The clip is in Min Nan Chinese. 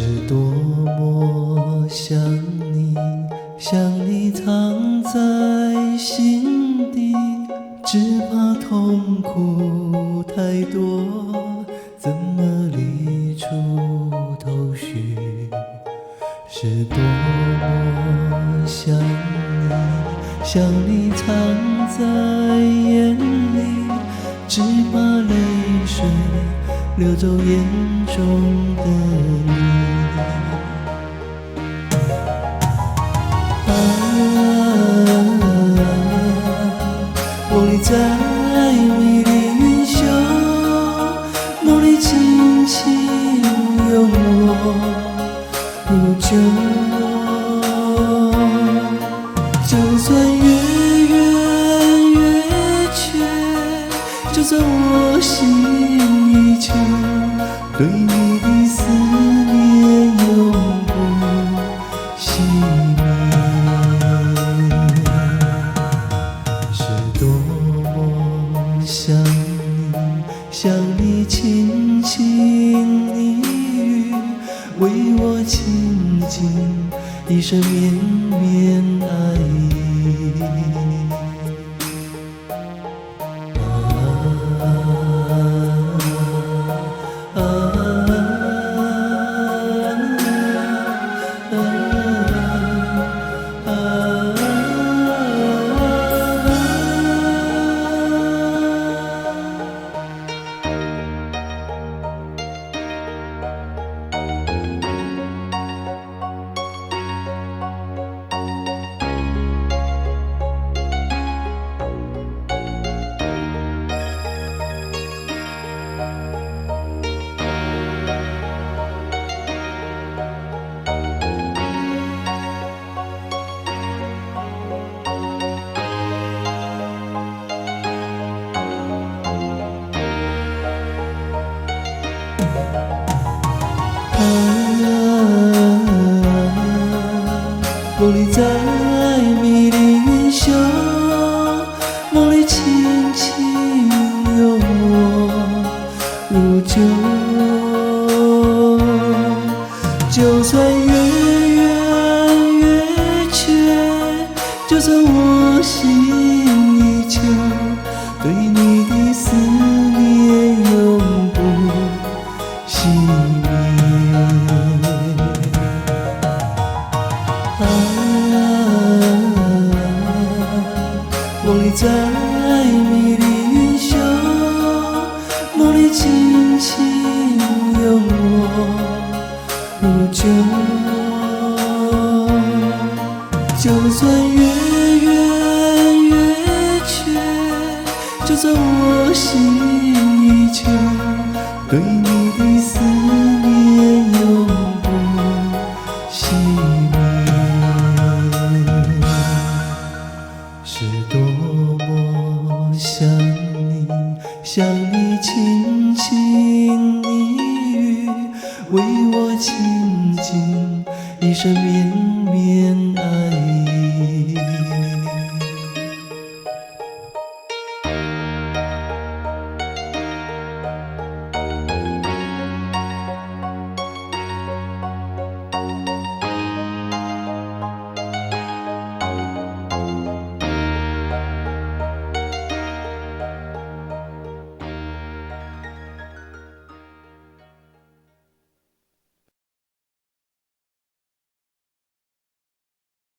是多麼想你，想你藏在心底，只怕痛苦太多，怎麼理出頭緒？是多麼想你，想你藏在眼裡，只怕淚水流走眼中的你。啊，夢裡在迷離雲袖，夢裡輕輕擁我如舊。就算月圓月缺，就算我心依舊，對你的思念永不熄滅。是多麼想你，想你輕輕呓語，為我傾盡一生綿綿愛意。啊啊啊啊！夢裡在迷離雲袖，夢裡輕輕擁我如舊。就算月圓月缺，就算我心依舊，對你的思念永不熄滅。啊，夢裡在迷離雲袖，夢裡輕輕擁我如舊。就算月圓月缺，就算我心依舊，對你的思念永不熄滅。是多麼想你，想你輕輕呓語，為我傾盡一生綿綿愛意。